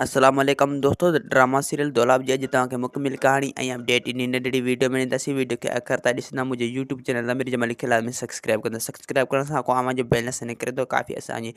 السلام عليڪم دوستو ڊراما سيريل دولاب جي اڄ توهان کي مڪمل ڪهاڻي ۽ اپڊيٽ انهي ننڍڙي ويڊيو ۾ ڏينداسين ويڊيو کي آخر تائين ڏسندا منهنجي يوٽيوب چينل ضمير جمالي کي لازمي سبسڪرائب ڪندا سبسڪرائب ڪرڻ سان ڪو اوهان جو بيلنس نڪري ٿو ڪافي اسان جي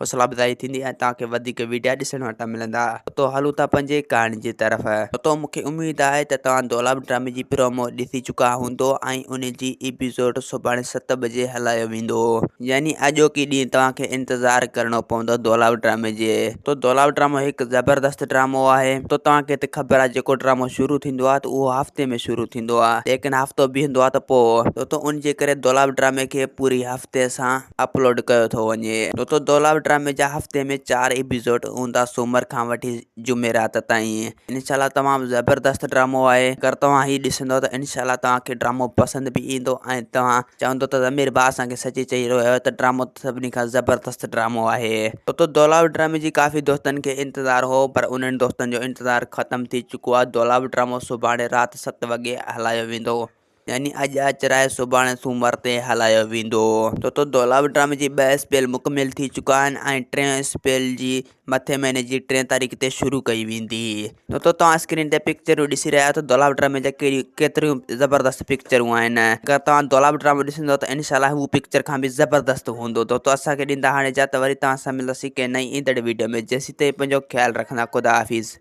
حوصلا افزائي ٿيندي ۽ توهان کي وڌيڪ ويڊيا ڏسڻ وٽان ملندا تو هلون ٿا پنهنجي ڪهاڻي جي طرف تو مونکي اميد آهي ته توهان دولاب ڊرامي جي پرومو ڏسي چڪا هوندو ۽ ان جي ايپيسوڊ سڀاڻي 7 بجي هلايو ويندو يعني اڄوڪي ڏينهن توهان کي انتظار ڪرڻو پوندو دولاب ڊرامي جي. تو دولاب ڊرامو هڪ زبردست ڊرامو آهي تو توهان کي ته خبر آهي جيڪو ڊرامو شروع ٿيندو آهي ته اهو هفتي ۾ شروع ٿيندو آهي ليڪن هفتو بيهندو آهي ته پوء تو ته ان جي ڪري دولاب ڊرامي کي پوري هفتي سان اپلوڊ ڪيو ٿو وڃي تو ته دولاب ڊرامي جا هفتي ۾ 4 ايپيسوڊ هوندا سومر کان وٺي جمعرات تائين انشاء الله تمام زبردست ڊرامو آهي اگر توهان هي ڏسندو ته انشاء الله توهان کي ڊرامو پسند به ايندو ۽ توهان چوندو ته ضمير ڀاء اسان کي سچي چئي رهيو آهي ته ڊرامو سڀني کان زبردست ڊرامو آهي تو دولاب ڊرامي جي ڪافي دوستن کي انتظار هو پر انهن دوستن جو انتظار ختم ٿي چڪو آهي دولاب ڊرامو سڀاڻي رات 7 وڳي هلايو ويندو يعني اڄ اچرائي سڀاڻي سومر تي هلايو ويندو. تو دولاب ڊرامي جي 2 اسپيل مڪمل ٿي چڪا آهن ۽ ٽئين اسپيل جي مٿين مهيني جي 3 تاريخ تي شروع ڪئي ويندي. تو توهان اسڪرين تي پڪچرون ڏسي رهيا آهيو ته دولاب ڊرامي جا ڪهڙيون ڪيتريون زبردست پڪچرون آهن. اگر توهان دولاب ڊرامو ڏسندو ته انشاء الله هو پڪچر کان به زبردست هوندو. دوستو اسان کي ڏيندا هاڻي اجازت وري توهان سان ملنداسين ڪنهن نئين ايندڙ ويڊيو ۾ جيسين تائين پنهنجو خيال رکندا خدا حافظ.